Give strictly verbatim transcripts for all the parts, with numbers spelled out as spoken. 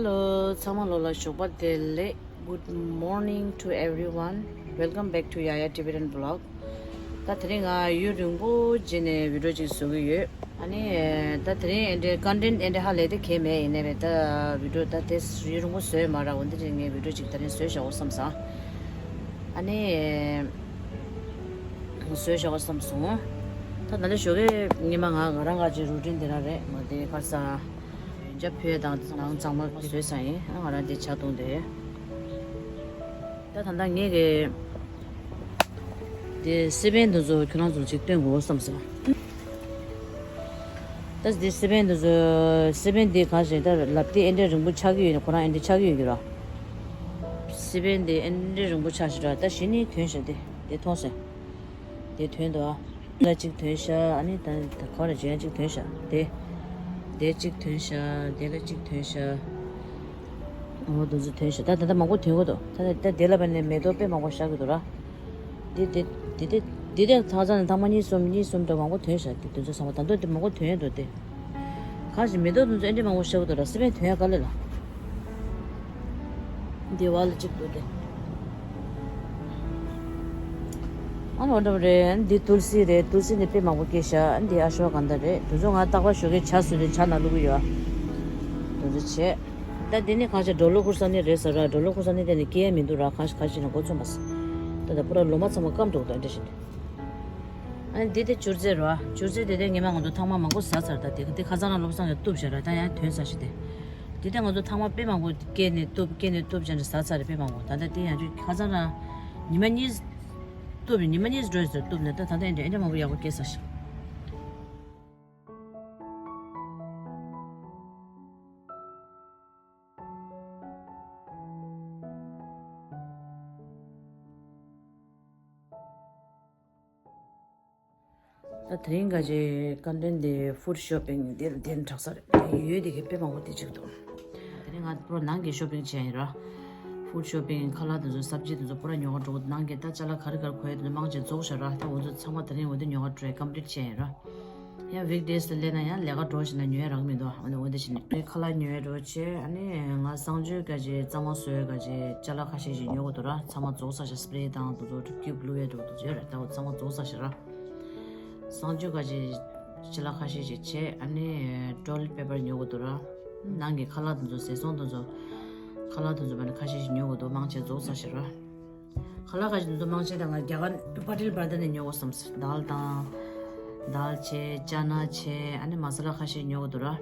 Hello, ཚང་མ་ལོ་ལ་ཞོགས་པ་བདེ་ལེགས། Good morning to everyone. Welcome back to Yaya Tibetan Vlog. ད་དེ་རིང་ང་ཡུན་རིང་པོ་རྗེས་ནས་བི་ཌིའོ་ཅིག་བཟོ་གི་ཡོད། ཨ་ནི་ད་དེ་རིང་ཨེ་འདྲའི་ཀོན་ཊེན་ཊི་ཨེ་འདྲའི་ཧ་ལས་དེ་གས་མེད། ཡིན་ནའི་རེད། ད་བི་ཌིའོ་ད་དེ་ཡུན་རིང་པོ་བཟོས་མ་ར། འོན་ཏེ་ངས་བི་ཌིའོ་ཅིག་དེ་རིང་བཟོས་བཞག་འོ་བསམ་སོང་། ཨ་ནི་བཟོས་བཞག་འོ་བསམ་སོང་། ད་ད་ལྟ་ཞོགས་ཀས་ཉི་མ་ང་ང་རང་ག་ཅིག་རུ་ཊིན་དེ་རང་རེད། མ་དེ་ཁར་ས་འཇབ་ཕུད་དང་ནང་གཙང་མ་བཟོས་ས་ཡིན། ང་རང་དེ་ཇ་བཏུང་དེ། ད་ད་ལྟ་ངས་གི་དེ་སི་པན་དེ་ཚོ་ཁྱོད་རང་ཚོར་ཅིག་སྟོན་དགོས་བསམ་སོང་། ད་དེ་སི་པན་དེ་ཚོ་སི་པན་དེ་གང་ཞིག་ད་ལབ་དེ་ཨེ་འདྲ་རིང་པོ་ཆགས་ཀྱི་ཡོད་ནི་ཁོ་རང་ཨེ་འདྲ་ཆགས་ཀྱི་ཡོད་ཀྱི་ར། སི་པན་དེ་ཨེ་འདྲ་རིང་པོ་ཆགས་ཤི་ར། ད་གཞི་ནས་ཐོན་ཤག་དེ་དེ་མཐོང་སོང་། དེ་ཐོན་འདུག་ཨ། ལ་གཅིག་ཐོན་ཤག་ཨ་ནི་ད་ད་ཁོ་ལ་གཞན་གཅིག་ཐོན་ཤག་དེ་དེ་གཅིག་ཐོན་ཤག་དེ་ལ་གཅིག་ཐོན་ཤག་འོ་དེ་ཚོ་ཐོན་ཤག་ད་ད་ད་མང་པོ་ཐོན་གི་འདུག་ད་ད་ད་དེ་ལ་བ་ནས་མེ་ཏོག་དཔེ་མང་པོ་ཤར་གི་འདུག་ར། དེ་དེ་དེ་དེ་དེ་དེ་ཚང་ཚང་ནས་ཐེངས་མ་གཉིས་གསུམ་གཉིས་གསུམ་འདྲ་མང་པོ་ཐོན་ཤག་དེ་དེ་ཚོ་ཚང་མ་ད་དུང་དེ་མང་པོ་ཐོན་འདུག་དེ། གང་ཞིག་མེ་ཏོག་དེ་ཚོ་ཨེ་འདྲ་མང་པོ་ཤར་གི་འདུག་ར། སི་པན་ཐོན་ཡ་ག་ལེ་ལ། འདི་བ་ལ་གཅིག་འདུག་སྟེ། ཨ་ནི་འོ་འདྲ་པོ་རེད། འདི་ཏུལ་སི་རེད། ཏུལ་སི་ནི་དཔེ་མང་པོ་སྐྱེས་ཤག་འདི་ཨ་ཤོ་ག་འདྲ་རེད། དེ་ཚོ་ང་རྟག་པར་ཞོགས་ཀས་ཇ་བཟོས་ཏེ་ཇ་ནང་བླུག་གི་ཡོད། དེ་ཚོ་བྱས། ད་འདི་ནི་གང་ཞིག་ཌོ་ལོ་ཁུར་ས་ནི་རེད་ཟེར་ར། ཌོ་ལོ་ཁུར་ས་ནི་དེ་ནི་སྐྱེ་ཡ་མི་འདུག་ར། གང་ཞིག་གང་ཞིག་ནི་མགོ་ཚོམ་པ་སི། ད་ད་པུ་ར་ལོ་མ་ཚང་མ་སྐམ་འགྲོ་གི་འདུག་འདྲ་ཞིག་ནི། ཨ་ནི་འདི་དེ་བཅུར་རྫས་རོ། བཅུར་རྫས་དེ་དེ་ངས་མ་ང་ཚོ་ཐེངས་མ་མང་པོ་ཟ་ཚར། ད་དེ་དེ་ཁ་སང་རང་བློ་བཟང་གིས་གཏུབ་བཞག་ར། ད་ཡང་ཐོན་ས་ཞིག་དེ། དེ་དེ་ང་ཚོ་ཐེངས་མ་དཔེ་མང་པོ་སྐྱེས་ནས་གཏུབ་སྐྱེས་ནས་གཏུབ་བྱས་ནས་ཟ་ཚར་རེད། དཔེ་མང་པོ། ད་ལྟ་དེ་ཡང་ཁ་སང་རང་ཉི་མ་གཉིས་གཏུབ་ཉི་མ་གཉིས་འགྲོ་ཟེར་གཏུབ་ནས་ད་ད་ལྟ་འདྲ་འདྲ་མང་པོ་ཡག་པོ་སྐྱེས་ས་ཞིག་ད་དེ་རིང་ག་ཅེ་ཀོན་ཊེན་ཊི་དེ་ཕུཌ་ཤོ་པིང་དེ་དེ་དྲག་ས་རེད། ཡོད་དེ་གི་དཔེ་མང་པོ་དེ་གཅིག་འདུག་དེ་རིང་ང་པུ་ར་ནང་གི་ཤོ་པིང་བྱས་ཡིན་ར། ཕུཌ་ཤོ་པིང་ཁ་ལག་དེ་ཚོ་སབ་ཇི་དེ་ཚོ་པུ་ར་ཉོ་ག་འགྲོ་གི་འདུག་ནང་གི་ད་ཅ་ལག་ག་རེ་ག་རེ་དགོས་ཡ་དེ་ཚོ་མང་ཆེ་རྫོགས་ཤག་ར། ད་འོ་ཚོ་ཚང་མ་དེ་རིང་འོ་དེ་ཉོ་ག་འགྲོ་ཡ་ཀམ་པི་ལིཊ་བྱས་ཡིན་ར། ཡང་ཝིག་ཌེ་སི་ལ་སླེབས་ན་ཡང་ལས་ཀ་འགྲོ་བྱས་ན་ཉོ་ཡ་རག་མི་འདུག་ཨ་ནི་འོ་དེ་བྱས་ནས་ཁ་ལག་ཉོ་ཡ་འགྲོ་བྱས། ཨ་ནི་ང་གསང་སྤྱོད་ག་ཅེ་གཙང་མ་བཟོ་ཡ་ག་ཅེ་ཅ་ལག་ཁ་ཤས་ཤིག་ཉོ་གི་འདུག་ར། ཚང་མ་རྫོགས་ས་ཤག་སི་པི་རེ་དང་དེ་ཚོ་ཀིབ་བླུག་ཡ་འགྲོ་གི་འདུག་ཡོད་ར། ད་འོ་ཚང་མ་རྫོགས་ས་ཤག་ར། གསང་སྤྱོད་ག་ཅེ་ཅ་ལག་ཁ་ཤས་ཤིག་བྱས། ཨ་ནི་ཊོ་ལེཊ་པེ་པར་ཉོ་གི་འདུག་ར། ནང་གི་ཁ་ལག་དེ་ཚོ་ཟས་སོང་དེ་ཚོ་ཁ་ལག་དེ་ཚོ་བ་ནི་ཁ་ཤས་ཤིག་ཉོ་གི་འདུག་མང་ཆེ་རྫོགས་ས་ཤག་ར། ཁ་ལག་ཁ་ཤས་དེ་ཚོ་མང་ཆེ་ད་ང་རྒྱ་གར་པ་ཊེལ་བར་དར་ནས་ཉོ་གི་བསམ་སོང་། དཱལ་དང་། དཱལ་བྱས་ཅ་ན་བྱས་ཨ་ནི་མ་ས་ལ་ཁ་ཤས་ཉོ་གི་འདུག་ར།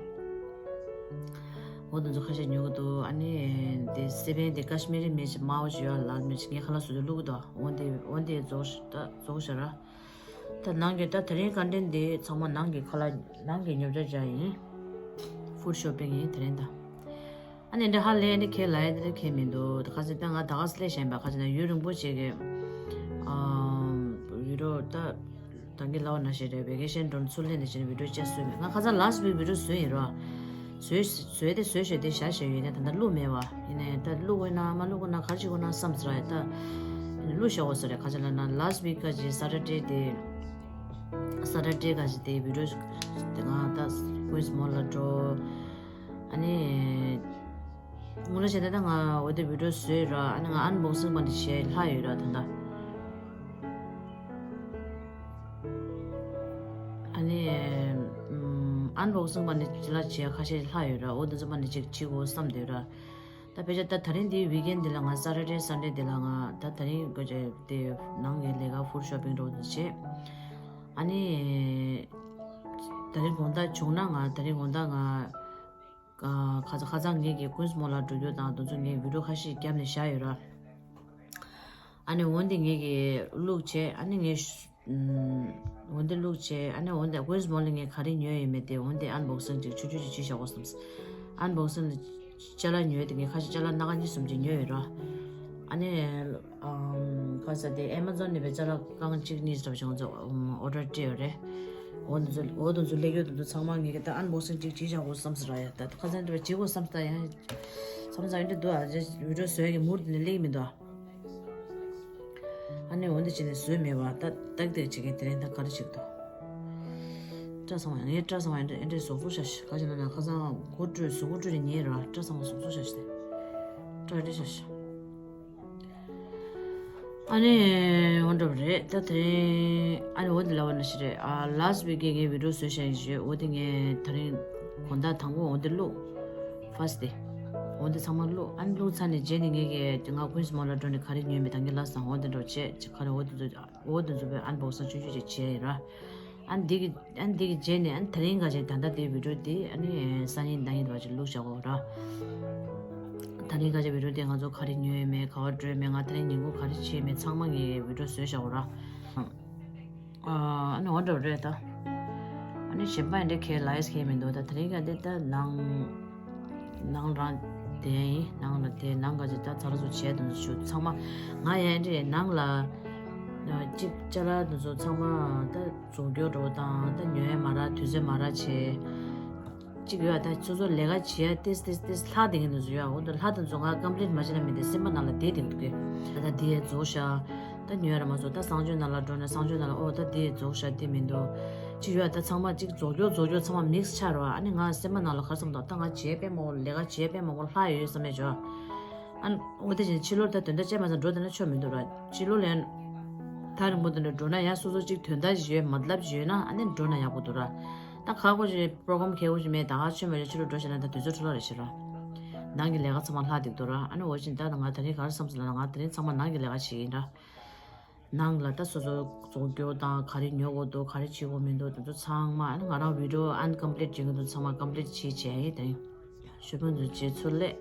འོ་དེ་ཚོ་ཁ་ཤས་ཉོ་གི་འདུག་ཨ་ནི་དེ་སི་པན་དེ་ཀ་ཤི་མི་རི་མིར་ཅི་དམར་པོ་ཞིག་ཡོད། ལཱལ་མིར་ཅི་ངས་ཁ་ལག་བཟོ་དུས་བླུག་གི་འདུག་འོ་དེ་འོ་དེ་རྫོགས་ཤག་ད་རྫོགས་ཤག་ར། ད་ནང་གི་ད་དེ་རིང་ཀོན་ཊེན་ཊི་འདི་ཚང་མ་ནང་གི་ཁ་ལག་ནང་གི་ཉོ་ཆ་ཆ་ཡིན། ཕུཌ་ཤོ་པིང་ཡིན་དེ་རིང་ད། ཨ་ནི་འདི་ཧ་ལས་ནི་ཁས་ལ་ཡ་དེ་ཁས་མི་འདུག་ད་ཁ་སང་ད་ང་ད་ག་སླེབས་བཞིན་པ་ཁ་སང་ན་ཡུན་རིང་པོ་ཞིག་གི་ཨམ་བི་ཌིའོ་ད་ད་གིན་ལབ་པ་ནང་བཞིན་རེད། ཝེ་ཀེ་ཤན་འགྲོ་ཚུར་སླེབས་ནས་བྱས་ནས་བི་ཌིའོ་བཅས་བཟོས་མེད། ང་ཁ་སང་ལཱ་སི་ཊི་ཝིག་བི་ཌིའོ་བཟོས་ཡིན་རོ། བཟོས་བཟོས་ཏེ་བཟོས་བཞག་དེ་བཞག་བཞག་ཡོད་ནས་ད་ལྟ་བླུགས་མེད་པ་ཡིན་ནས། ད་བླུགས་དགོས་ན་མ་བླུགས་དགོས་ན་ག་རེ་བྱེད་དགོས་ན་བསམ་ཚར་ཡ། ད་བླུགས་བཞག་དགོས་ས་རེད། ཁ་ཅིག་ལབ་ན་ལཱ་སི་ཊི་ཝིག་ག་ཅིག་སེ་ཊར་ཌེ་དེ་སེ་ཊར་ཌེ་ག་ཅིག་དེ་བི་ཌིའོ་དེ་ང་ད་ཀུན་སི་མོལ་ལ་འགྲོ། ཨ་ནི་དངོས་གནས་བྱས་ན་ད་ང་འོ་དེ་བི་ཌིའོ་བཟོས་ར། ཨ་ནི་ང་ཨན་བོག་སིང་པ་འདི་བྱས་ལྷག་ཡོད་ར་ད་ལྟ། ཨ་ནི་ཨམ་ཨན་བོག་སིང་པ་ནི་ཅི་ལ་བྱས་ཁ་ཤས་ལྷག་ཡོད་ར། འོ་འདི་ཚོ་པ་ནི་ཅིག་བྱེད་དགོས་བསམ་བསྡད་ར། ད་ཕལ་ཆེར་ད་དེ་རིང་འདི་ཝིག་ཨེན་འདི་ལ་ང་སེ་ཊར་ཌེ་སན་ཌེ་འདི་ལ་ང་ད་དེ་རིང་ག་ཅེ་དེ་ནང་གི་ལས་ཀ་ཕུཌ་ཤོ་པིང་འགྲོ་འདི་བྱས། ཨ་ནི་དེ་རིང་དགོང་དག་བྱུང་ན་ང་དེ་རིང་དགོང་དག་ང་ཁ་ཁ་ཚང་ངེད་ཀྱི་ཀུན་སི་མོལ་ལ་འགྲོ་རྒྱུ་དང་དེ་ཚོ་ངས་བི་ཌིའོ་ཁ་ཤས་བརྒྱབ་ནས་བཞག་ཡོད་ར། ཨ་ནི་འོན་ཏེ་ངེད་ཀྱིས་བླུགས་བྱས། ཨ་ནི་ངས་འོན་ཏེ་བླུགས་བྱས། ཨ་ནི་འོན་ཏེ་ཀུན་སི་མོལ་ལ་ངས་ག་རེ་ཉོས་ཡོད་མེད་དེ་འོན་ཏེ་ཨན་བོག་སིང་ཅིག་ཆུང་ཆུང་ཅིག་བྱས་བཞག་དགོས་བསམ། ཨན་བོག་སིང་ལ་ཅ་ལག་ཉོས་ཏེ་ངས་ཁ་ཤས་ཅ་ལག་སྣ་ཁ་གཉིས་གསུམ་ཅིག་ཉོས་ཡོད་ར། ཨ་ནི་ཁ་ས་དེ་ཨེ་མ་ཛོན་ནས་པའི་ཅ་ལག་རྐང་གཅིག་གཉིས་འདྲ་བ་ཞིག་ང་ཚོ་ཨོ་ཌར་སྤྲད་ཡོད་རེད། འོ་འདི་ཚོ་འོ་འདི་ཚོ་ལེགས་ཡོད་འདི་ཚོ་ཚང་མ་ངེད་ཀྱིས་ད་ཨན་བོག་སིང་ཅིག་བྱས་བཞག་དགོས་བསམ་ཟེར་ར་ཡ། ད་ཁ་སང་འདྲ་བ་བྱེད་དགོས་བསམ་ད་ཡང་མཚམས་མཚམས་ཡིན་འདྲ་འདུག་ཨ་ཅེ་བི་ཌིའོ་བཟོ་ཡ་གི་མུཌ་དེ་ནས་སླེབས་མི་འདུག་ཨ་ནི་འོ་འདི་བྱས་ནས་བཟོས་མེད་པ་ད་ཏག་ཏག་བྱེད་མཁན་དེ་རིང་ད་ག་རེ་བྱེད་ཀྱི་འདུག་སྐྲ་ཚང་མ་ངའི་སྐྲ་ཚང་མ་ཨེ་འདྲས་ཨེ་འདྲས་ཟོག་ཟོག་ཤ་ཤ་ག་ཅི་ན་ན་ཁ་སང་མགོ་བཀྲུས་གཟུགས་པོ་བཀྲུས་ནས་ཉལ་ར་སྐྲ་ཚང་མ་ཟོག་ཟོག་ཤ་ཤ་སྟེ། སྐྲ་ཨེ་འདྲས་ཤ་ཤ། ཨ་ནི་འོ་འདྲ་བ་རེད་ད་དེ་རིང་ཨ་ནི་འོ་འདི་ལབ་པ་ན་ཤི་རེད་ཨ། last week གི་ངའི་video བཟོས་བཞག་ཡིན་ཞུས། འོ་དེ་ངས་དེ་རིང་དགོང་དག་དང་པོ་འོ་འདི་བླུགས། first day འོ་འདི་ཚང་མ་བླུགས། ཨ་ནི་བླུགས་ཚར་ནས་རྗེས་ནས་ངས་ཀྱི་ང་Queens Mall ལ་འགྲོ་ནས་ག་རེ་ཉོས་མེད་ད་ངས་ལབ་སོང་། འོ་འདི་འདྲ་བྱས་ཁ་རེ་འོ་འདི་ཚོ་འོ་འདི་ཚོ་བའི་unboxing ཆུང་ཆུང་ཅིག་བྱས་ཡིན་ར། ཨ་ནི་འདི་གི་ཨ་ནི་འདི་གི་རྗེས་ནས་ཨ་ནི་དེ་རིང་ག་ཅིག་ད་ལྟ་དེའི་video འདི་ཨ་ནི་སང་ཉིན་གནངས་ཉིན་དུ་བ་ཅིག་བླུགས་བཞག་གོ་ར། དེ་རིང་ག་ཅིག་video འདི་ང་ཚོ་ག་རེ་ཉོས་མེད་ག་བ་འགྲོ་མེད་ང་དེ་རིང་ཉིན་གུང་ག་རེ་བྱས་མེད་ཚང་མ་ངས་video བཟོས་བཞག་གོ་ར། ཨ་ནི་འོ་འདྲ་བ་རེད་ད། ཨ་ནི་གཞན་པ་ཡིན་འདྲ་ཁའི་ལའིས་ཁའི་མི་འདུག་ད་དེ་རིང་ག་འདི་ད་ནང་ནང་རང་དེ་ཡིན་ནང་ལ་དེ་ནང་ག་ཅིག་ད་ཚ་ར་ཚོ་བྱས་དུ་ཚོ་ཚང་མ་ང་ཡང་འདྲ་ནང་ལ་གཅིག་ཅ་ལག་དུ་ཚོ་ཚང་མ་ད། རྫོགས་སྐྱོར་འགྲོ་དང་ད་ཉོ་ཡ་མ་རག་དུས་ཚོད་མ་རག་བྱས། གཅིག་ཡོད་ད་སོ་སོ་ལས་ཀ་བྱེད་ཡ་ཏིས་ཏིས་ཏིས་ལྷག་བསྡད་མཁན་དེ་ཚོ་ཡོད། འོ་ད་ལྷག་དེ་ཚོ་ང་complete མ་བྱས་ན་མི་དེ་སེམས་པ་ནང་ལ་བསྡད་བསྡད་འདུག་གི་ད་ད་འདི་ཡ་རྫོགས་ཤག་ད་ཉོ་ཡ་ར་མ་རྫོགས་ད་གསང་སྤྱོད་ནང་ལ་འགྲོ་ན་གསང་སྤྱོད་ནང་ལ་ཨོ་ད་འདི་ཡ་རྫོགས་ཤག་འདི་མི་འདུག་གཅིག་ཡོད་ད་ཚང་མ་གཅིག་རྫོགས་སྐྱོར་རྫོགས་སྐྱོར་ཚང་མ་mix ཆགས་རོ། ཨ་ནི་ང་སེམས་པ་ནང་ལ་ག་རེ་བསམ་འདུག་ད་ང་བྱས་པས་མ་གོ་ལས་ཀ་བྱས་པས་མ་གོ་ལྷག་ཡོད་བསམ་ཡ་བྱོས། ཨ་ནི་འོ་དེ་བཞིན་ཕྱི་ལོགས་ད་དོན་དག་ཅན་མ་ཚང་འགྲོ་དེ་ན་ཆོ་མི་འདུག་ར། ཕྱི་ལོགས་ལ་ཡང་ཐག་རིང་པོ་དེ་འདྲ་འགྲོ་ན་ཡང་སོ་སོ་གཅིག་དོན་དག་ཞིག་ཡོད་མ་ལབ་ཞིག་ཡོད་ན་ཨ་ནི་འགྲོ་ན་ཡག་པོ་འདུག་ར། ད་ཁག་པོ་ཞིག་པོ་རོ་གམ་གལ་པོ་ཞིག་མེད་ད་ཧ་ཆོ་མ་རེད། ཕྱི་ལོགས་འགྲོ་ཤེས་ན་ད་དུས་ཚོད་འཕྲོ་བརླག་རེད་ཤི་ར། ནང་གི་ལས་ཀ་ཚང་མ་ལྷག་འདུག་འདུག་ར། ཨ་ནི་འོ་བཞིན་ད་ང་དེ་རིང་ག་རེ་བསམ་སོང་ལབ་ན་ང་དེ་རིང་ཚང་མ་ནང་གི་ལས་ཀ་བྱེད་ཡིན་ར། ནང་ལ་ད་སོ་སོ་རྫོགས་སྐྱོར་དང་ག་རེ་ཉོ་དགོས་འདུག་ག་རེ་བྱེད་དགོས་མི་འདུག་དེ་ཚོ་ཚང་མ་ཨ་ནི་ང་རང་video uncompleted བྱེད་ཀྱི་འདུག་ཚང་མ་complete བྱེད་བྱས་ཡིན་དེ། ཞུ་ཕན་ཚུན་རྗེས་ཚུར་སླེབས།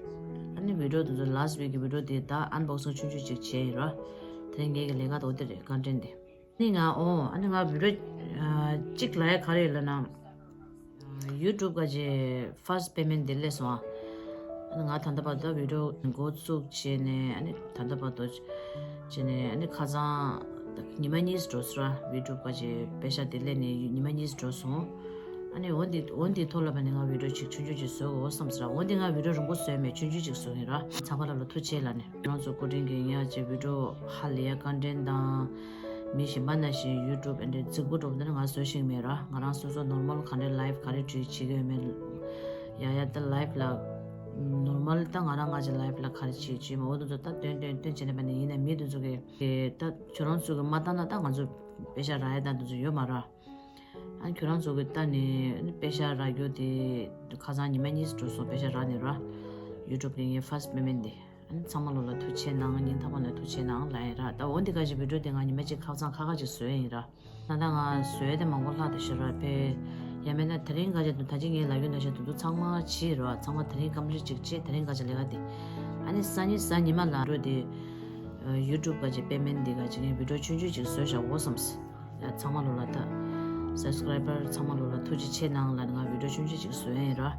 ཨ་ནི་video དེ་ཚོ་last week གི་video དེ་ད་unboxing ཆུང་ཆུང་ཅིག་བྱས་ཡིན་ར། དེ་ངེད་ཀྱི་ལས་ཀ་དེ་འོ་དེ་རེད་content དེ། ཨ་ནི་ང་ཨོ་ཨ་ནི་ང་video གཅིག་ལབ་ཡ་ག་རེ་ཡོད་ལབ་ན། YouTube ག་ཅེ་first payment དེ་སླེབས་སོང་ཨ། ཨ་ནི་ང་ད་ལྟ་བར་དུ་video འགོ་བཙུགས་བྱས་ནས་ཨ་ནི་ད་ལྟ་བར་དུ་བྱས་ནས་ཨ་ནི་ཁ་སང་ཉི་མ་གཉིས་འགྲོ་སོང་ར། YouTube ག་ཅེ་པེ་ཤ་དེ་སླེབས་ནས་ཉི་མ་གཉིས་འགྲོ་སོང་། ཨ་ནི་འོ་འདི་འོ་འདི་ཐོག་ལ་བ་ནི་ང་video གཅིག་ཆུང་ཆུང་ཅིག་བཟོ་དགོས་བསམ་སོང་ར། འོ་འདི་ང་video རིང་པོ་བཟོས་མེད་ཆུང་ཆུང་ཅིག་བཟོ་ཡིན་ར། ཚང་མ་ལ་ལ་ཐུགས་རྗེ་ཆེ་ལབ་ནས་ང་ཚོ་སྐུ་དྲིན་གྱིས་ངས་ཨ་ཅེ་video ཧ་ལས་ཡ་content དང་། མི་གཞན་པ་ནང་བཞིན་YouTube ཨེ་འདྲའི་རྫིག་པོ་འགྲོ་བ་འདི་ནི་ང་བཟོ་ཤེས་མེད་ར། ང་རང་སོ་སོ་normal ག་འདྲའི་life ག་རེ་བྲིས་བྱེད་ཀྱི་ཡོད་མེད། ཡ་ཡ་ད་life ལ་normal ད་ང་རང་ང་ཅི་life ལ་ག་རེ་བྱེད་བྱེད་མ་འོ་དེ་ཚོ་ད་སྟོན་སྟོན་སྟོན་བྱས་ནས་པ་ནི་ཡིན་ན་མི་དེ་ཚོ་གི་ད་ཁྱོད་རང་ཚོ་གི་མ་ལྟ་ན་ད་ང་ཚོ་པེ་ཤ་རག་ཡ་ད་དེ་ཚོ་ཡོད་མ་ར། ཨ་ཁྱོད་རང་ཚོ་གི་ལྟ་ནས་པེ་ཤ་རག་རྒྱུ་དེ་ཁ་སང་ཉི་མ་གཉིས་འགྲོ་སོང་པེ་ཤ་རག་ནས་ར། YouTube གི་ངའི་first payment དེ། ཨ་ནི་ཚང་མ་ལོ་ལ་ཐུགས་རྗེ་གནང་སྙིང་ཐག་པ་ནས་ཐུགས་རྗེ་གནང་ལབ་ཡིན་ར། ད་འོ་འདི་ག་ཅིག་video དེ་ང་ཉི་མ་གཅིག་ཁ་སང་ཁ་ཁ་ཅིག་བཟོས་ཡིན་ར། ད་ལྟ་ང་བཟོས་དེ་མང་པོ་ལྷག་དེ་ཤོར་ར་ཕེ། ཡང་མེད་ན་དེ་རིང་ག་ཅིག་འདུག་ད་ཅི་ངས་ལབ་རྒྱུ་ན་ཤ་དུ་དུ་ཚང་མ་བྱེད་ར་ཚང་མ་དེ་རིང་complete ཅིག་བྱེད་དེ་རིང་ག་ཅིག་ལས་ཀ་དེ། ཨ་ནི་སང་ཉིན་གཟའ་ཉི་མ་ལ་འགྲོ་དེ། YouTube ག་ཅིག་payment འདི་ག་ཅིག་ངས་video ཆུང་ཆུང་ཅིག་བཟོས་བཞག་འོ་བསམས། ཡ་ཚང་མ་ལོ་ལ་ད། subscriber ཚང་མ་ལོ་ལ་ཐུགས་རྗེ་ཆེ་གནང་ལ་ང་video ཆུང་ཆུང་ཅིག་བཟོས་ཡིན་ར།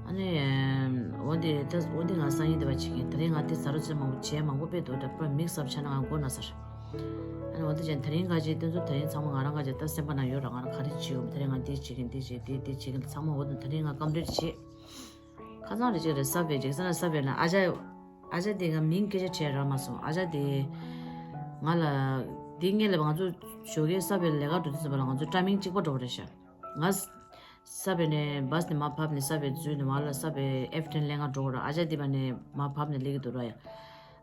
ཨ་ནི། འོ་འདི་ད་འོ་འདི་ང་སང་ཉིན་འདི་བ་བྱེད་ཀྱིན་དེ་རིང་ང་འདི་ཟ་རོ་ཚེ་མང་པོ་བྱས་མང་པོ་དཔེ་འདུག་ད་པུ་ར་mix up བྱས་ན་ང་མགོ་ན་ཟེར། ཨ་ནི་འོ་འདི་བྱས་དེ་རིང་ག་ཅིག་དེ་ཚོ་དེ་རིང་ཚང་མ་ང་རང་ག་ཅིག་ད་སེམས་པ་ན་ཡོད་ར་ང་རང་ག་རེ་བྱེད་ཡོད་དེ་རིང་ང་འདི་བྱེད་ཀྱིན་འདི་བྱེད་འདི་འདི་བྱེད་ཀྱིན་ཚང་མ་འོ་འདི་དེ་རིང་ང་complete བྱེད། ཁ་སང་རེ་ཅིག་རེ་ས་བེ་ཅིག་ས་ན་ས་བེ་ན་ཨ་ཅག་ཨ་ཅག་དེ་ང་མིང་སྐད་ཆ་དྲིས་རག་མ་སོང་། ཨ་ཅག་དེ་ང་ལ་དེ་ངས་ལབ་ང་ཚོ་ཞོགས་ཀའི་ས་བེ་ལས་ཀ་འགྲོ་དུས་ཙམ་པ་ལ་ང་ཚོ་timing གཅིག་པ་འགྲོ་བ་རེད་ཤག་ང་ས་བེ་ནས་bus ནས་མར་བབས་ནས་ས་བེ་འཛུལ་ནས་མར་ལ་ས་བེ F ten ལེན་ག་འགྲོ་གི་ར། ཨ་ཅག་དེ་བ་ནས་མར་བབས་ནས་སླེབས་ཀྱི་འདུག་ར་ཡ།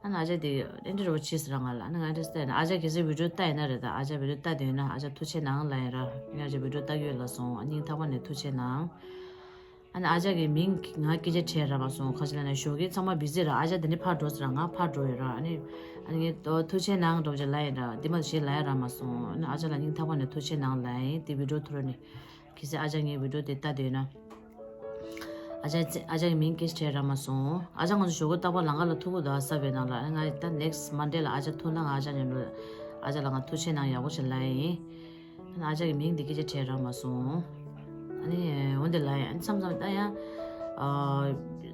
ཨ་ན་ཨ་ཅག་དེ་ཨེ་འདྲ་རོ་ཆེས་ར་ང་ལ་ཨ་ན་ང་འདྲ་སྟེ་ན་ཨ་ཅག་གལ་སྲིད་video ལྟ་ཡིན་ན་རེད་ད་ཨ་ཅག་video ལྟ་དེ་ཡོད་ན་ཨ་ཅག་ཐུགས་ཆེ་གནང་ལ་ཡིན་ར་ངས་ཨ་ཅག་video ལྟ་གི་ཡོད་ལ་སོང་ཨ་སྙིང་ཐག་པ་ནས་ཐུགས་ཆེ་གནང་། ཨ་ནི་ཨ་ཅག་གི་མིང་ང་སྐད་ཆ་དྲིས་ར་མ་སོང་ཁ་ཅིག་ལ་ནི་ཞོགས་ཀའི་ཚང་མ་busy ར་ཨ་ཅག་དེ་ནི་ཕར་འགྲོ་ཟེར་ར་ང་ཕར་འགྲོ་ཡོད་ར་ཨ་ནི་ཨ་ནི་ངས་ཐུགས་ཆེ་གནང་འགྲོ་ཅེས་ལ་ཡིན་ར་འདི་མ་ཞེས་ལ་ཡ་ར་མ་སོང་ཨ་ནི་ཨ་ཅག་ལ་སྙིང་ཐག་པ་ནས་ཐུགས་ཆེ་གནང་ལ་ཡིན་དེ་video ཐུར་ནི་གལ་སྲིད་ཨ་ཅག་ངའི་video དེ་ལྟ་འདོད་ན་ཨ་ཅག་ཨ་ཅག་གི་མིང་སྐད་ཆ་དྲིས་ར་མ་སོང་ཨ་ཅག་ང་ཚོ་ཞོགས་ཀ་རྟག་པར་ལམ་ཁ་ལ་ཐུག་གི་འདུག་ཨ་ས་བའི་ནང་ལ་ཨ་ནི་ང་ད་next Monday ལ་ཨ་ཅག་ཐུག་ན་ང་ཨ་ཅག་མཉམ་དུ་ཨ་ཅག་ལ་ང་ཐུགས་ཆེ་གནང་ཡག་པོ་ཞིག་ལ་ཡིན། ཨ་ཅག་གི་མིང་འདི་སྐད་ཆ་དྲིས་རག་མ་སོང་། ཨ་ནི་འོན་ཏེ་ལ་ཡང་མཚམས་མཚམས་ད་ཡང་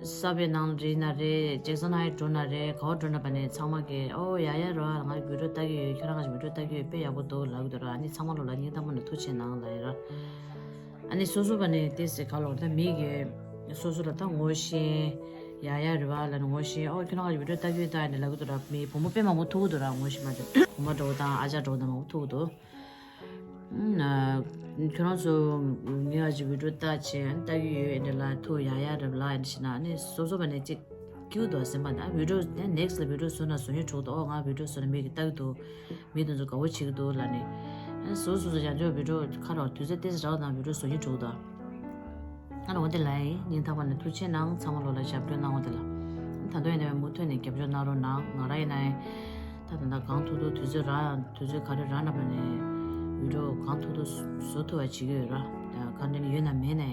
ས་བའི་ནང་རེད་ན་རེད་ཇེག་སན་ཧའི་འགྲོ་ན་རེད་ག་བ་འགྲོ་ན་བ་ནས་ཚང་མ་གི་ཨོ་ཡ་ཡ་རོ་ཨ་ང་བི་ཌིའོ་ལྟ་གི་ཡོད་ཁྱོད་རང་ག་ཅིག་བི་ཌིའོ་ལྟ་གི་ཡོད་དཔེ་ཡག་པོ་འདུག་ལབ་གི་འདུག་ར། ཨ་ནི་ཚང་མ་ལོ་ལ་སྙིང་ཐག་པ་ནས་ཐུགས་ཆེ་གནང་ལབ་ཡ་ར། ཨ་ནི་སོ་སོ་བ་ནས་ཏེ་སི་ག་ལོ་ད་མི་གི་སོ་སོ་ལ་ད་ངོ་ཤེས་ཡ་ཡ་རེད་བ་ལ་ནི་ངོ་ཤེས་ཨོ་ཁྱོད་རང་ག་ཅིག་བི་ཌིའོ་ལྟ་གི་ཡོད་ད་ཨ་ནི་ལབ་གི་འདུག་ར། མི་བུ་མོ་དཔེ་མང་པོ་ཐུག་གི་འདུག་ར་ངོ་ཤེས་མ་ཐུབ་བུ་མོ་འགྲོ་དང་ཨ་ཅག་འགྲོ་དང་མང་པོ་ཐུག་གི་འདུག་ཁྱོད་རང་ཚོ་ངས་ཨ་ཅེ་བི་ཌི་ཡོ་ལྟ་བྱས་ལྟ་གི་ཡོད་འདི་ལ་ཐུགས་ཡག་ཡག་རེད་ལ་འདི་ཞེ་ན་ནི་སོ་སོ་བ་ནས་ཅིག་སྐྱིད་འདུག་སེམས་པ་ན་བི་ཌི་ཡོ་ནེག་སི་ལ་བི་ཌི་ཡོ་བཟོ་ན་བཟོ་སྙིང་བྲོ་འདུག་ཨོ་ང་བི་ཌི་ཡོ་བཟོ་ན་མི་གི་ལྟ་གི་འདུག་མི་དེ་ཚོ་དགའ་བོ་བྱེད་ཀྱི་འདུག་ལབ་ནས། ཨ་ནི་སོ་སོ་སོ་ཡང་ཅོ་བི་ཌི་ཡོ་ཁ་རོག་དུས་ཚོད་ཏོག་ཙམ་རག་དང་བི་ཌི་ཡོ་བཟོ་སྙིང་བྲོ་གི་འདུག་ཨ་ནི་འོ་དེ་ལ་ཡིན་སྙིང་ཐག་པ་ནས་ཐུགས་རྗེ་ཆེ་གནང་། ཚང་མ་ལོ་ལ་ཞབས་བརྟན་གནང་འོ་དེ་ལ། ད་དུང་ཡིན་ན་མུ་མཐུད་ནས་རྒྱབ་སྐྱོར་གནང་རོགས་གནང་། ང་རང་ཡིན་ན་ད་ད་ལྟ་གང་ཐུབ་ཐུབ་དུས་ཚོད་རག་དུས་ཚོད་ག་རེ་རག་ན་བ་ནས་བི་ཌི་ཡོ་གང་ཐུབ་ཐུབ་བཟོ་ཐུབ་པ་བྱེད་ཀྱི་ཡོད་ར། ད་ག་འདྲ་ནི་ཡོད་ན་མེད་ན་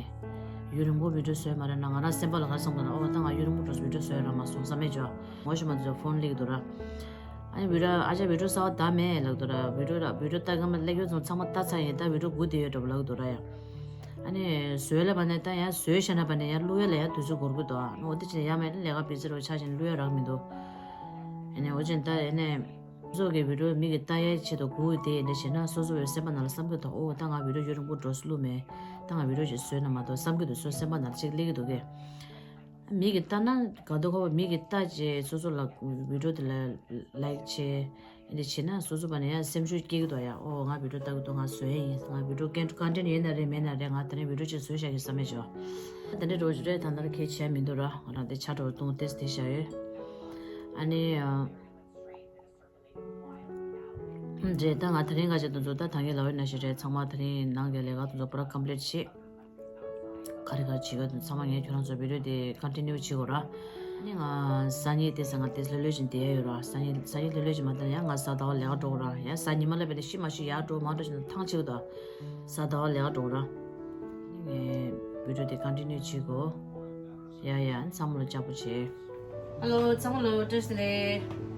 ཡུན་རིང་པོ་བི་ཌི་ཡོ་བཟོས་མ་རེད་ན་ང་རང་སེམས་པ་ལ་ག་རེ་བསམ་འདུག་ན་ཨོ་ད་ང་ཡུན་རིང་པོ་འགྲོ་བི་ཌི་ཡོ་བཟོས་ར་མ་སོང་བསམ་མེད་ཅོ། ངོ་ཤེས་མ་དུས་ཚོད་ཕོན་སླེབས་འདུག་ར། ཨ་ནི་བི་ཌི་ཡོ་ཨ་ཅག་བི་ཌི་ཡོ་གསར་པ་ད་མེད་ལབ་འདུག་ར། བི་ཌི་ཡོ་ར་བི་ཌི་ཡོ་ལྟ་གི་མ་སླེབས་ཡོད་ཙང་ཚང་མ་ལྟ་ཚར་ཡིན། ད་བི་ཌི་ཡོ་སྒུག་བསྡད་ཡོད་འགྲོ་ལབ་འདུག་ར་ཡ། ཨ་ནི་བཟོས་ལབ་པ་ནས་ད་ཡང་བཟོས་ཤ་ན་པ་ནས་ཡང་བླུག་ཡ་ལ་ཡང་དུས་ཚོད་འགོར་གི་འདུག་ཨ་ནི་འོ་དེ་ཕྱིན་ཡ་མེད་ལས་ཀ་བི་ཛི་རུ་ཆ་ཞིང་བླུག་ཡ་རག་མི་འདུག་ཨ་ནི་འོ་ཅན་ད་ཨ་ནི་སོ་སོ་གི་བི་ཌི་ཡོ་མི་གི་ལྟ་ཡའི་ཆེད་དུ་སྒུག་དེ་ཨ་ནི་བྱས་ན་སོ་སོ་བའི་སེམས་པ་ནང་ལ་བསམ་གི་འདུག་ཨོ་ད་ང་བི་ཌི་ཡོ་ཡུན་རིང་པོ་འགྲོ་སོང་བླུག་མེད། ད་ང་བི་ཌི་ཡོ་ཞིག་བཟོས་ན་མ་གཏོགས་བསམ་གི་འདུག་སོ་སེམས་པ་ནང་ལ་ཅིག་སླེབས་ཀྱི་འདུག་གས། མི་གི་ལྟ་ན་དགའ་འདུག་ཁོ་མི་གི་ལྟ་རྗེས་སོ་སོ་ལ་བི་ཌི་ཡོ་དེ་ལ་ལའིག་བྱས། འདི་བྱས་ན་སོ་སོ་བ་ནས་ཡང་སེམས་ཤུགས་སྐྱེ་གི་འདུག་ཡ། ཨོ་ང་བི་ཌི་ཡོ་ལྟ་གི་འདུག་ང་བཟོ་ཡ་ཡིན། ང་བི་ཌི་ཡོ་ཀན་ཀོན་ཊེན་ཊི་ཡོད་ན་རེད་མེད་ན་རེད། ང་དེ་རིང་བི་ཌི་ཡོ་ཅིག་བཟོས་བཞག་གི་བསམ་མེད་བྱས། དེ་འདྲའི་འགྲོ་རེད། ད་ལྟ་ཁྱད་བྱས་མི་འདུག་ར། ང་རང་དེ་ཆ་འགྲོ་བར་བཏུང་སྟེ་དེ་བཞག་ཡོད། ཨ་ནི་ཨ། རེད། ད་ང་དེ་རིང་ང་ཅག་དེ་ཚོ་ད་ད་གིན་ལབ་ཡོད་ན་ཞིག་རེད། ཚང་མ་དེ་རིང་ནང་གི་ལས་ཀ་དེ་ཚོ་པུ་ར་ཀམ་པི་ལིཊ་བྱེད། ག་རེ་ག་རེ་བྱེད་ཀྱི་འདུག་ཚང་མ་ངས་ཁྱོད་རང་ཚོ་བི་ཌི་ཡོ་དེ་ཀོན་ཊི་ནིའུ་བྱེད་དགོས་ར། ཨ་ནི་ང་སང་ཉིན་དེ་སང་ང་དེ་ལྷོད་ལྷོད་བཞིན་བསྡད་ཡོད་ར། སང་ཉིན་སང་ཉིན་ལྷོད་ལྷོད་བཞིན་མ་བསྡད་ན་ཡང་ང་གཟའ་ཟླ་བ་ལས་ཀ་འགྲོ་དགོས་ར། ཡང་གཟའ་ཉི་མ་ལ་བས་ཏེ་ཤི་མ་ཤི་ཡར་འགྲོ་མར་འགྲོ་བཞིན་ཐང་ཆད་ཀྱི་འདུག་གཟའ་ཟླ་བ་ལས་ཀ་འགྲོ་དགོས་ར། ཨ་ནི་ངས་བི་ཌི་ཡོ་དེ་ཀོན་ཊི་ནིའུ་བྱེད་དགོས། ཡ་ཡ། ཚང་མ་ལ་ལྕགས་པོ་བྱེད། ཧེ་ལོ། ཚང་མ་ལ་བཀྲ་ཤིས་བདེ་ལེགས།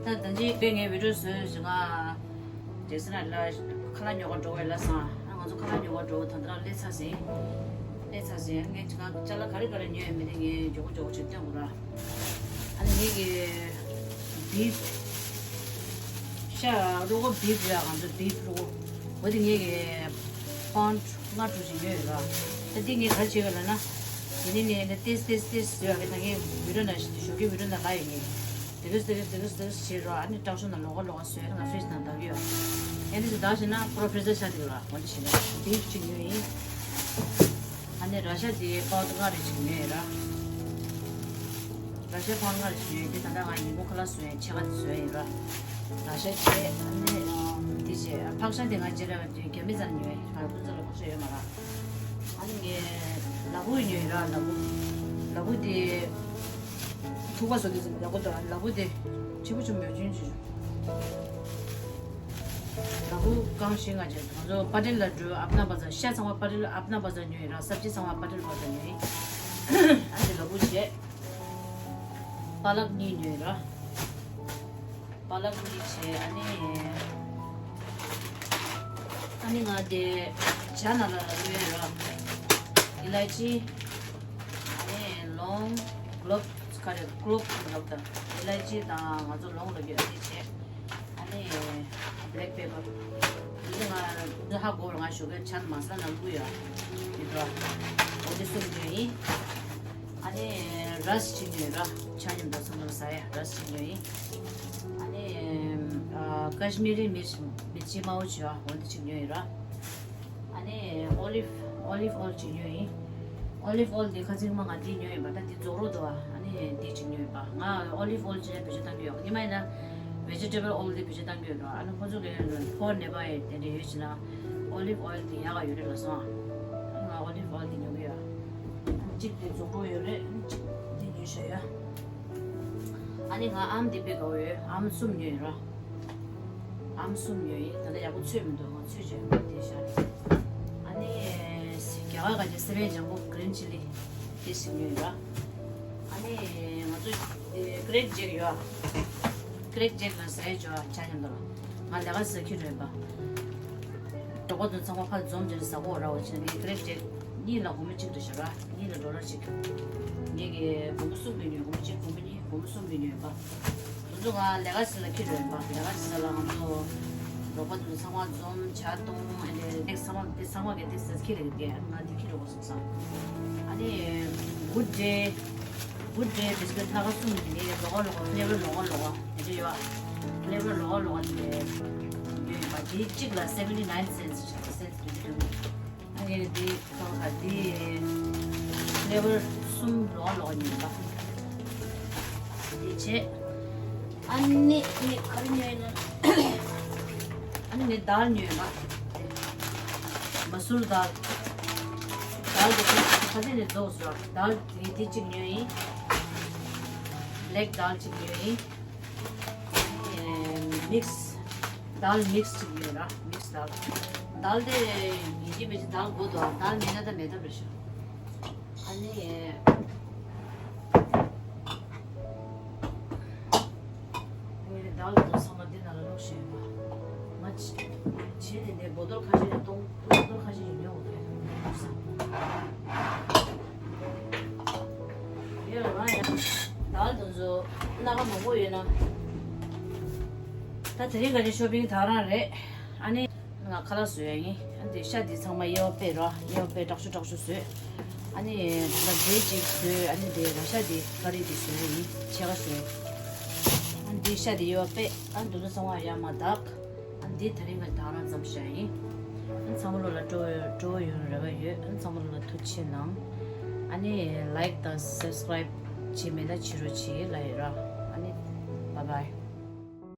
ད་ད་ཅི་དཔེ་ངའི་བི་ཌི་ཡོ་བཟོས་ཞིག་ང་། དེ་སེ་ན་ལ་ཁ་ལག་ཉོ་ག་འགྲོ་བས་ལ་སང་། ཨ་ང་ཚོ་ཁ་ལག་ཉོ་ག་འགྲོ་ད་ལྟ་སླེབས་ཚར་ཟིན། སླེབས་ཚར་ཟིན། ངས་ཅི་ག་ཅ་ལག་ག་རེ་ག་རེ་ཉོས་ཡོད་མེད་དེ་ངས་མགྱོགས་པོ་མགྱོགས་པོ་ཅིག་སྟོན་དགོས་ར། ཨ་ནི་ངེད་ཀྱི་བིབ། ཤ་རོ་གོ་བིབ་ཡ་ང་ཚོ་བིབ་རོ་གོ། འོ་དེ་ངེད་ཀྱི་པའུན་ཌི་ལྔ་དྲུག་ཅིག་ཉོས་ཡོད་ར། ད་འདི་ངས་ག་རེ་བྱེད་དགོས་ལབ་ན། དེ་ནས་ནས་ནས་ཏེས་ཏེས་ཏེས་ཟེར་བ་གི་ད་ངས་བི་ཌི་ཡོ་ནང་ཞོགས་ཀས་བི་ཌི་ཡོ་ནང་ལབ་ཡོད་ངས། དེ་གིས་དེ་གིས་དེ་གིས་དེ་གིས་བྱེད་རོགས། ཨ་ནི་སྐྲག་ཤོར་ན་ལོགས་ཀ་ལོགས་ཀ་བཟོས་ང་ཕི་རིཇ་ནང་བཏང་གི་ཡོད། ཨ་ནི་ཅིག་བཏང་ཞིག་ན་པུ་རོ་ཕི་རི་ཛར་ཆགས་འདུག་ར། འོ་འདི་བྱེད་ན་བིབ་ཅིག་ཉོས་ཡིན། ཨ་ནི་ར་ཤ་དེ་པའུན་ཌི་ལྔ་རེ་ཅིག་ཉོས་ཡིན་ར། ར་ཤ་པའུན་ཌི་ལྔ་རེ་ཅིག་ཉོས་ཡིན། དེ་ད་ལྟ་ང་ཉིན་མོ་ཁ་ལག་བཟོས་ཡིན། ཕྱེད་ཀ་དེ་བཟོས་ཡིན་ར། ར་ཤ་བྱས་ཨ་ནི་དེ་བྱས་ཕག་ཤ་དེ་ང་རྗེས་ལ་དུས་རྒྱ་མི་ཚང་ཉོས་ཡིན། ང་ཁོ་ཚོ་ལ་ཕག་ཤ་ཡོད་མ་ར། ཨ་ནི་ངས་ལ་ཕུག་ཉོས་ར། ལ་ཕུག་ལ་ཕུག་དེ་ཐུག་པ་བཟོ་དུས་ཙམ་ལ་ཕུག་དང་ལ་ཕུག་དེ་ཆེ་པོ་ཆེ་མོ་ཉོ་ཆུན་ཆུ། ལ་ཕུག་རྐང་བཞི་ང་བྱས་ང་ཚོ་པ་ཊེལ་ལ་འགྲོ། ཨབ་ན་བ་ཛར། ཤ་ཚང་མ་པ་ཊེལ་ཨབ་ན་བ་ཛར་ཉོས་ཡིན་ར། སབ་ཇི་ཚང་མ་པ་ཊེལ་བ་ཛར་ཉོས་ཡིན། ཨ་ནི་ལ་ཕུག་བྱས། པ་ལག་གཉིས་ཉོས་ཡིན་ར། པ་ལག་གཉིས་བྱས། ཨ་ནི་ཨ་ནི་ང་དེ་ཇ་ནང་ལ་བླུགས་ཡོད་ར། ཨི་ལའི་ཅི། ཨ་ནི་ལོང་། ཀློབ། ག་རེ་ཀློབ་ལབ་དང་ཨི་ལའི་ཅི་དང་ང་ཚོ་ལོང་ལ་རྒྱུ་ཨ་ནི་བྱས། ཨ་ནི་བྷེ་ལེག་པེ་པར། འདི་ང་འདི་ཧ་གོ་བར་ང་ཞོགས་ཀས་ཇ་མ་ས་ལ་བླུགས་ཡོད། འདི་འགྲོ། འོ་འདི་གསུམ་ཉོས་ཡིན། ཨ་ནི་རས་ཅིག་ཉོས་ར། ཇ་མཉམ་དུ་ཚང་མ་ཟ་ཡ་རས་ཅིག་ཉོས་ཡིན། ཨ་ནི་ཨ་ཀ་ཤི་མི་རི་མིར་མིར་ཅི་མའོ་ཅི་བ་འོ་འདི་ཅིག་ཉོས་ཡིན་ར། ཨ་ནི་ཨོ་ལིབ་ཨོ་ལིབ་ཨོལ་ཅིག་ཉོས་ཡིན། ཨོ་ལིབ་ཨོལ་འདི་ཁ་སང་མ་ང་འདི་ཉོས་ཡིན་པ། ད་འདི་རྫོགས་རོགས་འདུག་ཨ། ཨ་ནི་འདི་ཅིག་ཉོས་ཡིན་པ། ང་ཨོ་ལིབ་ཨོལ་ཅིག་བེད་སྤྱོད་བཏང་གི་ཡོད། ཉི་མ་ཡིན་ན་བེ་ཇི་ཊེ་བལ་ཨོལ་འདི་བེད་སྤྱོད་བཏང་གི་ཡོད་འགྲོ། ཨ་ནི་ཁོ་ཚོ་གི་ཕོར་ནེ་པ་ཡི་དེ་འདྲ་ཡོད་ཅེ་ན་ཨོ་ལིབ་ཨོལ་འདི་ཡག་ག་ཡོད་རེད་ལ་སོང་ཨ། ང་ཨོ་ལིབ་ཨོལ་འདི་ཉོ་གི་ཡོད། གཅིག་དེ་རྫོགས་རོགས་ཡོད་རེད། གཅིག་འདི་ཉོས་བཞག་ཡ། ཨ་ནི་ང་ཨམ་འདི་དཔེ་དགའ་བོ་ཡོད། ཨམ་གསུམ་ཉོས་ཡིན་ར། ཨམ་གསུམ་ཉོས་ཡིན། ད་ལྟ་ཡག་པོ་ཚོས་མི་འདུག་ང་ཚོས་བྱས་དེ་ཤར། ཨ་ནི་རྒྱ་གར་ག་ཅིག་སེ་བན་ཇམ་བོ་གྷི་རིན་ཆི་ལི་དེ་ཞིག་ཉོས་ཡིན་ར། ཨ་ནི་ང་ཚོ་ཀི་རེག་ཇེག་ཡོད། ཀི་རེག་ཇེག་ལ་ཟས་ཇོ་ཇ་མཉམ་དུ་ལ་ང་ལས་ཀ་ཟ་ཁྱི་རོས་པ། གྲོགས་པོ་དང་ཚང་མ་ཕར་འཛོམས་ཀྱི་ཟ་གོ་ར་བ་ཆེ་ནི་ཀི་རེག་ཇེག་གཉིས་ལ་སྒོར་མོ་གཅིག་རེ་ཞོ་ར། གཉིས་ལ་ཌོ་ལར་གཅིག་ངེད་ཀྱི་སྒོར་མོ་གསུམ་གྱི་ཉོས། སྒོར་མོ་གཅིག་སྒོར་མོ་གཉིས་སྒོར་མོ་གསུམ་གྱི་ཉོས་པ། དེ་ཚོ་ང་ལས་ཀ་ཟེར་ལ་ཁྱི་རོས་པ། ལས་ཀ་ཟེར་ལ་ང་ཚོ་རོགས་པ་དེ་ཚོ་ཚང་མ་འཛོམས་ཇ་བཏུང་ཨ་ནི་ཚང་མ་དེ་ཚང་མ་གི་དེ་ཟེར་ཁྱི་རེད་དེ་ང་དེ་ཁྱི་རེད་གོ་སོང་ས། ཨ་ནི་གུད་ཌེ་གུད་ཌེ་བི་སི་ཀུད་སྣ་ཁ་གསུམ་དེ་ནས་ལོག་ལོག་ཕི་ལེ་བར་ལོག་ལོག་དེ་འདྲ་ཡོད། ཕི་ལེ་བར་ལོག་ལོག་དེ་ཡོད་པ། དེ་གཅིག་ལ་seventy nine cents། ཨ་ནི་འདི་ཚོ་ག་འདི་ཕི་ལེ་ཝར་གསུམ་ལོག་ལོག་ཉོས་པ། འདི་བྱས། ཨ་ནི་ནི་ག་རེ་ཉོས་ན། ཨ་ནི་ནི་དཱལ་ཉོས་པ། མ་སུར་དཱལ། དཱལ་དེ་ཁ་ཚིག་ནས་རྫོགས་སོང་། དཱལ་དེ་དེ་གཅིག་ཉོས་ཡིན། བྷེ་ལེག་དཱལ་གཅིག་ཉོས་ཡིན། ཨེ་མིག་སི། དཱལ་མིག་སི་གཅིག་ཉོས་ར། མིག་སི་དཱལ། དཱལ་དེ་ཡིན་གཅིག་མིན་གཅིག་དཱལ་དགོས་འདུག་དཱལ་མེད་ན་ད་མེད་ཐབས་རེད་ཤག་ཨ་ནི། ངས་དཱལ་དེ་ཚོ་ཚང་མ་འདི་ནང་ལ་བླུགས་བཞག་ཡོད་པ། ང་བྱས་ནས་འདི་བོ་ཏོལ་ཁ་ཤས་གཏོང་། བོ་ཏོལ་ཁ་ཤས་ཡིན་ཡོང་གི་རེད། ཡོད་ལ་ང་ཡང་དཱལ་དེ་ཚོ་སྣ་ཁ་མང་པོ་ཡོད་ན། ད་དེ་རིང་ག་ནས་ཤོ་པིང་དག་རང་རེད། ཨ་ནི། ང་ཁ་ལག་བཟོ་ཡ་ཡིན། ཨ་འདི་ཤ་འདི་ཚང་མ་དབྱེ་བ་དཔེ་ར། དབྱེ་བ་དཔེ་དྲག་ཤོས་དྲག་ཤོས་བཟོས། ཨ་ནི་ང་འབྲས་གཅིག་བཟོས། ཨ་ནི་འདི་ང་ཤ་འདི་ཀ་རི་འདི་བཟོ་ཡ་ཡིན། ཕྱེད་ཀ་བཟོས། ཨ་ནི་འདི་ཤ་འདི་དབྱེ་བ་དཔེ། ཨ་འདི་ཚོ་ཚང་མ་ཡར་མར་བརྡབ། ཨ་འདི་དེ་རིང་གི་དག་རང་ཙམ་བཞག་ཡིན། ཨ་ཚང་མ་ལོ་ལ་སྤྲོ་སྤྲོ་ཡོང་རེ་བ་ཡོད། ཨ་ཚང་མ་ལོ་ལ་ཐུགས་རྗེ་ཆེ་གནང་། ཨ་ནི་ལའིཀ་དང་སབ་སི་ཀ་རའིབ་བྱས་མེད་ན་བྱེད་རོགས་བྱེད་ལབ་ཡོད་ར། ཨ་ནི་བཱའི་བཱའི།